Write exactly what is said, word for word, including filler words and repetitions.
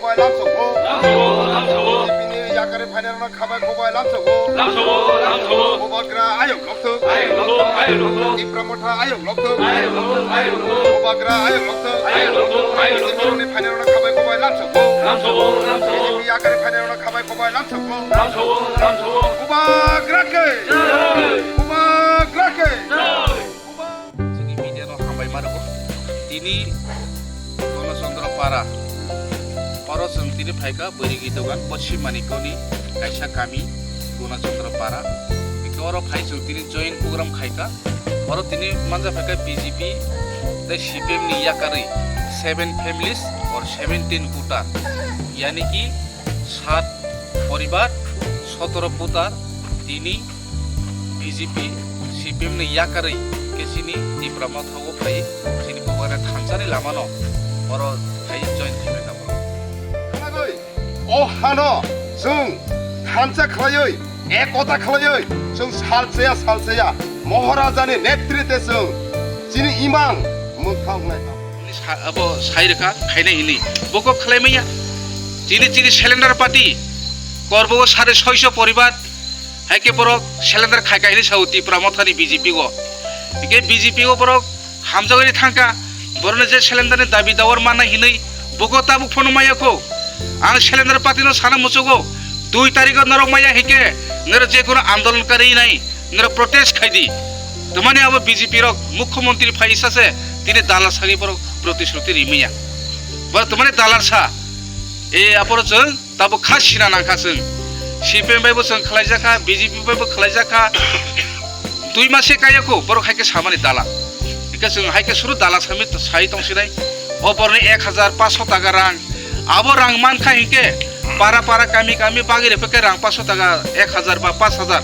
Bai lamsok bo. Lamsok bo, lamsok bo. Bini yakari phainai rokno khabai khubai lamsok bo. Lamsok bo, lamsok bo. Bubagra ayok lokthok. Ayok lokthok, ayok lokthok. Tipra motha ayok lokthok. Ayok lokthok, ayok lokthok. Bubagra ayok lokthok. Ayok lokthok, ayok lokthok. Bini phainai rokno khabai khubai lamsok bo. Lamsok bo, lamsok bo. Bini yakari phainai rokno khabai khubai lamsok bo. Lamsok bo, lamsok bo. Bubagra ke. Jai. Bubagra ke. Jai. Chini media no hambai mano. Tini Gono Chandra Para. Oro chwng tini phaikha Bwrwi Gidogan Poschim Manikoni kaisa kami Gono Chandra Para. Hingke oro phai chwng tini joint program khaikha. Oro tini manja phaikha B J P tei C P M ni yakarwi seven families or seventeen voter. Yani ki sat poribar, sotoro voter tini B J P, C P M ni yakarwi khe chini Tipra Motha o phai chini bubagra thansa ni lama no oro phai join khaimai tongo. O hano chwng thansa khlaiwi, ekota khlaiwi chwng salsaya salsaya Maharaja ni netritwe chwng chini imang mwkhang nai tongo. Sa-, abo sai rwkha, khaina hini. Boko khlai manya. Chini, chini cylinder party. Korbo o sare soiso poribar. Hai ke borok cylinder khai khai hini sao Tipra Mothani B J P o. Hingke B J P o borok hamjagwi thangkha. Borokni je cylinder ni dabi dawar manna hinwi boko tabuk phano maya kho. Ang cylinder party no sana muchugo. Dui tarikh o norok maya hingke norok je kono andolon kari nai. Noro protest khai di. Tamani abo B J P rok mukhyamantri phai sa se tini dalal sagi borok protishruti rimaya. Borok tamani dalal sa. E aporo chwng tabo kha sina nangkha chwng. C P M bai bo chwng khlaijakha, B J P bai bo khlaijakha. Dui mase kaya ko borok hai khe samani dalal. Hingke chwng hai khe suru dalal sami sai tong sinai. O borni ek hajar paanch sho taka rang. Abo rang mankha hingke para para kami kami bagwi repeke rang paanch sho taka ek hajar ba paanch hajar.